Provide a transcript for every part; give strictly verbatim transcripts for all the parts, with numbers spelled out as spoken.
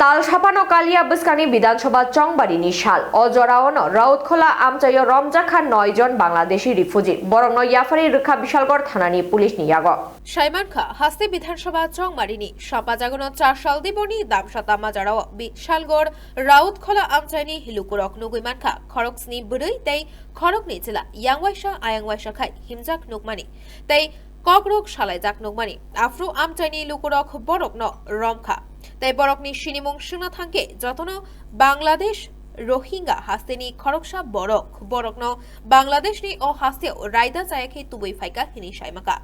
Tal saphano kalia bwskangni Bidhan Sabha chongbarini sal. O joraono Rautkhwla amchaio romjakha noi jon Bangladeshi refugee. Borokno yaphari rwkha Bishalgarh thanani police ni yago. Saimankha, haste Bidhan Sabha chongbarini sampajagono Chasal Diboni damsa tama jorao Bishalgarh Rautkhwla amchaini lukurok nugwi mankha, khoroksni bwrwi tei khorokni chwla yangwaisa ayangwaisa khai himjak nukmani tei kokrok salaijak nukmani. Aphuru amchaini lukurok borokno romkha. Tei borokni sinimung swngna thangkhe jotono Bangladesh Rohingya hasteni khoroksa borok, borokno Bangladeshni o hasteo raida chayakhe tubui phaikha hwnwi saimaka.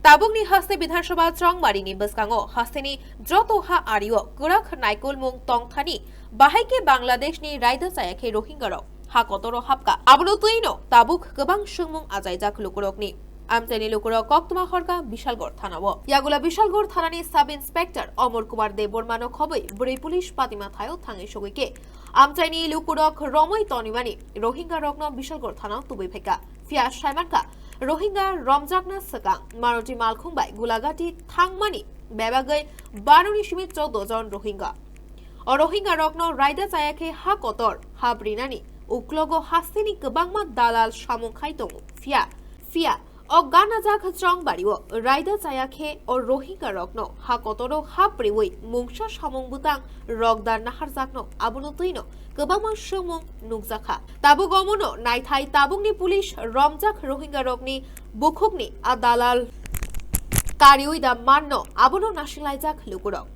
Tabukni haste Bidhan Sabha chongbarini bwskango hasteni joto ha ario kwrak naikolmung tongthani, bahai khe Bangladeshni raida chayakhe Rohingyarok ha kotoro hapka. Abono twino tabuk kwbang swngmung achaijak lukurokni. Amchaini lukurok koktwma horkha Bishalgarh thanao. Yagula Bishalgarh thanani Sub Inspector Omor Kumar Debbarmano khobwi bwrwi police patima thaio thangwi sogwi khe amchaini lukurok romwi tonimani Rohingyarokno Bishalgarh thanao tubui phaikha. Phiya saimankha, Rohingya romjakna swkang Manoti Malkhung bai Gulagati thangmani bebagwi baroni simi choudo jon Rohingya. O Rohingyarokno raida chayakhe ha kotor hap rinani uklogo hasteni kwbangma dalal samung khai tongo. Phiya, phiya o ganajak chongbario raida chayakhe o Rohingyarokno ha kotoro hap riwi mungsa samung bwtang rokdar naharjakno abono twino kwbangma swngmung nukjakha. Tabuk omono naithai tabukni police romjak Rohingyarokni bukhukni a dalal kariwi da manno abono nasinlaijak lukurok.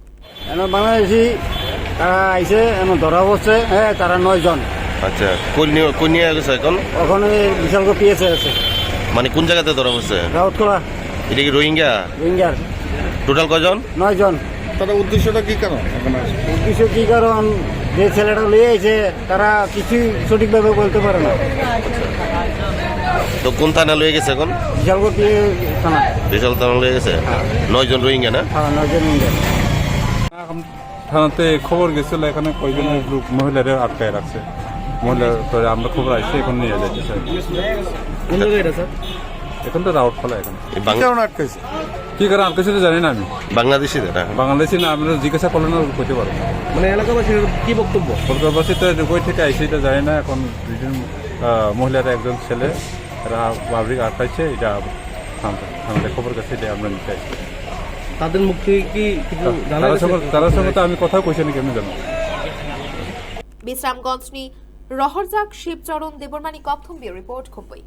এনো বাংলাদেশি তারা আইছে, এনো ধরা পড়ছে, হ্যাঁ, তারা নয় জন। আচ্ছা, কোন নিয়ে, কোন নিয়ে গেছে এখন? ওখানে বিশালগড় পিএসএ আছে। মানে কোন জায়গাতে ধরা পড়ছে? রাউতখোলা। এটা কি রোহিঙ্গা? রোহিঙ্গার। টোটাল কয়জন? নয় জন। তাদের উদ্দেশ্যটা কি কারণ? এখন আর উদ্দেশ্য কি কারণ? যে ছেলেটা নিয়ে আইছে, তারা কিছুই সঠিকভাবে বলতে পারে না। তো কোন থানা লয়ে গেছে এখন? বিশালগড় পিএ থানা। বিশাল থানা লয়ে গেছে? হ্যাঁ। নয় জন রোহিঙ্গা না? হ্যাঁ, নয় জন রোহিঙ্গা। এখন থানাতে খবর গেছিল, এখানে কয়জনের লোক মহিলারে আটকায় রাখছে। মহিলা, তো আমরা খবর আইছে, এখন নিয়ে যাইতেছে। কোন জায়গায় এটা, স্যার? এখন তো রাউতখোলা এখন। এই বাং- কি কারণে আটকাইছে? কি কারণে আটকাইছে তো জানি না আমি। বাংলাদেশি তারা? বাংলাদেশি না, আমরা জিজ্ঞাসা করলে না, কইতে পারবো না। মানে এলাকাবাসীর কি বক্তব্য? কলকাতাবাসী তো কই থেকে আইছে এটা জানি না, এখন দুইজন, আহ, মহিলারা একজন ছেলে, এরা পাবলিক আটকাইছে, এটা থানাতে, থানাতে খবর গেছে, এটা আমরা নিতে আইছি। তাদের মুখ থেকে কি কিছু জানা তারা গেছে? সঙ্গে, তারা সঙ্গে তো আমি কথাও কইছি না, কেমনি জানো? Bisramganj ni Rohorjak Shivcharan Debbarmani Kokthum Bureau Report, Khumui.